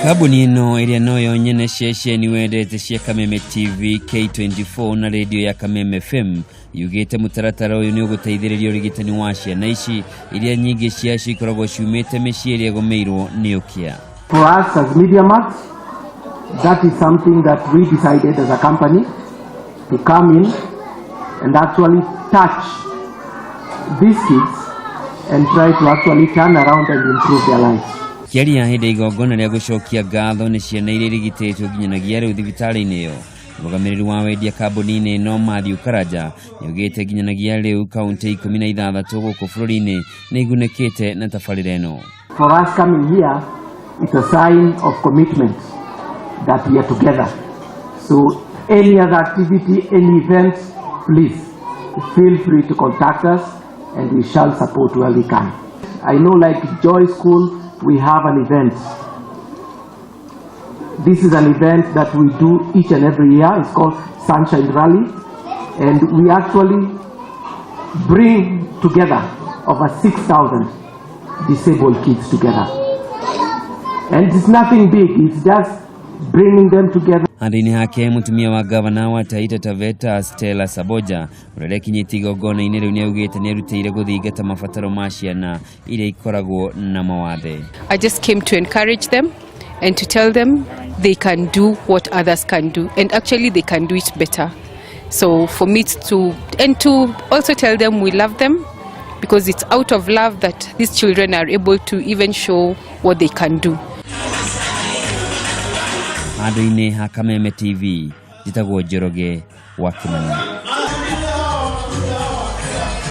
Kambuni ĩno ĩrĩa noyo nyene ceceni wendete cia Kameme TV, K24 na redio ya Kameme FM yugĩte mũtaratara ũyũ nĩ ũgũteithĩrĩria ũrigitani wa ciana ici iria nyingĩ ciacio ikoragwo ciumĩte mĩciĩ ĩrĩa ĩgũmĩirwo nĩ ũkĩa. For us as MediaMax, that is something that we decided as a company to come in and actually touch these kids and try to actually turn around and improve their lives. Kĩaria hĩndĩ ya igongona rĩa gũcokia ngatho nĩ ciana iria irigitĩtwo nginyanagia rĩu thibitarĩ-inĩ ĩyo, mũrũgamĩrĩri wa wendia kambuni-inĩ ĩno Matthew Karanja nĩaugĩte nginyanagia rĩu kaunti 16 gũkũ bũrũri-inĩ nĩ igunĩkĩte na tabarĩra ĩno. For us coming here, it's a sign of commitment that we are together. So any other activity, any event, please feel free to contact us and we shall support where we can. I know, like Joy School, we have an event. This is an event that we do each and every year. It's called Sunshine Rally. And we actually bring together over 6,000 disabled kids together. And it's nothing big, it's just bringing them together. Handũ-inĩ hake, mũtumia wa gavana wa Taita Taveta Stella Saboja ũrĩa ũrekinyĩtie igongona-inĩ rĩu nĩaugĩte nĩerutĩire gũthingata mabataro ma ciana iria ikoragwo na mawathe. I just came to encourage them and to tell them they can do what others can do, and actually they can do it better. So for me it's to and to also tell them we love them, because it's out of love that these children are able to even show what they can do. Handũ-inĩ ha Kameme TV, njĩtagwo Njoroge wa Kĩmani.